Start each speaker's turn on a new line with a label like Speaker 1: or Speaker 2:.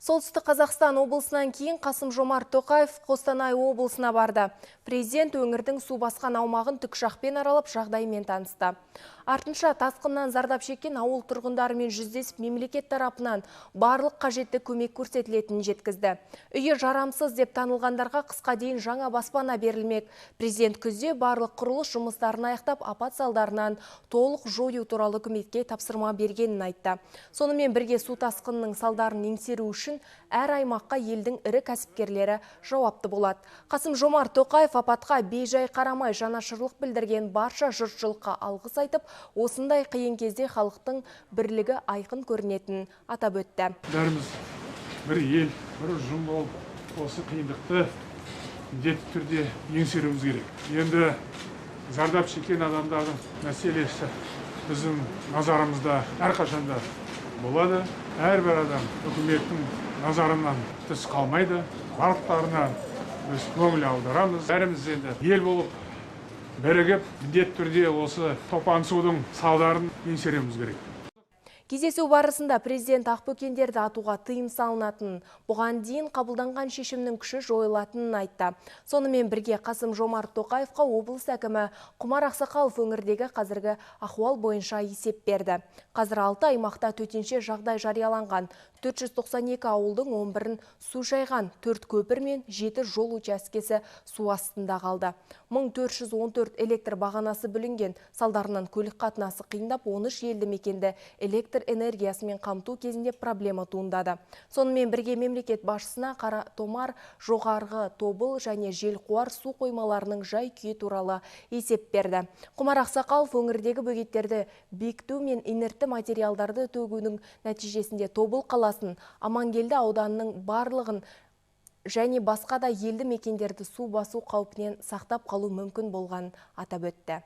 Speaker 1: Солтүстік Қазақстан облысынан кейін Қасым-Жомарт Тоқаев Қостанай облысына барды. Президент өңірдің су басқан аумағын тікұшақпен аралап, жағдаймен танысты. Артынша тасқыннан зардап шеккен ауыл тұрғындарымен жүздесіп, мемлекет тарапынан барлық қажетті көмек көрсетілетінін жеткізді. Үйі жарамсыз деп танылғандарға қысқа дейін жаңа баспана берілмек. Президент күзде барлық құрылыс жұмыстарын аяқтап, апат салдарынан толық жою туралы үкіметке тапсырма бергенін айтты. Сонымен бірге су тасқынының салдарын еңсеру үшін әр аймаққа елдің ірі кәсіпкерлері жауапты болады. Қасым-Жомарт Тоқаев апатқа бейжай қарамай жанашырлық білдірген барша жұртшылыққа алғыс айтып, осындай қиын кезде халықтың бірлігі айқын көрінетінін атап өтті.
Speaker 2: Бәріміз бір ел, бір ұжым болып, осы қиындықты міндетті түрде еңсеруіміз керек. Енді зардап шеккен адамдардың мәселесі біздің назарымызда әрқашанда болады. Әрбір адам үкіметтің назарынан тыс қалмайды. Барлықтарына біз көңіл аударамыз. Бәріміз енді ел болып бірігіп, міндетті түрде осы топан судың салдарын еңсеруіміз керек.
Speaker 1: Кездесу барысында президент ақбөкендерді атуға тыйым салынатынын, бұған дейін қабылданған шешімнің күші жойылатынын айтты. Сонымен бірге Қасым-Жомарт Тоқаевқа облыс әкімі Құмар Ақсақалов өңірдегі қазіргі ахуал бойынша есеп берді. Қазір 6 аймақта төтенше жағдай жарияланған. 492 ауылдың 11-ін су шайған, 4 көпір мен 7 жол учаскесі су астында қалды. 1414 электр бағанасы бүлінген, салдарынан көлік қатынасы қиындап, 13 елді мекенді электр энергиясымен қамту кезінде проблема туындады. Сонымен бірге мемлекет басшысына Қаратомар, Жоғарғы Тобыл және Желқуар су қоймаларының жай-күйі туралы есеп берді. Құмар Ақсақалов өңірдегі бөгеттерді бекіту мен инертті материалдарды төгудің нәтижесінде Тобыл қаласын, Амангелді ауданының барлығын және басқа да елді мекендерді су басу қаупінен сақтап қалу мүмкін болғанын атап өтті.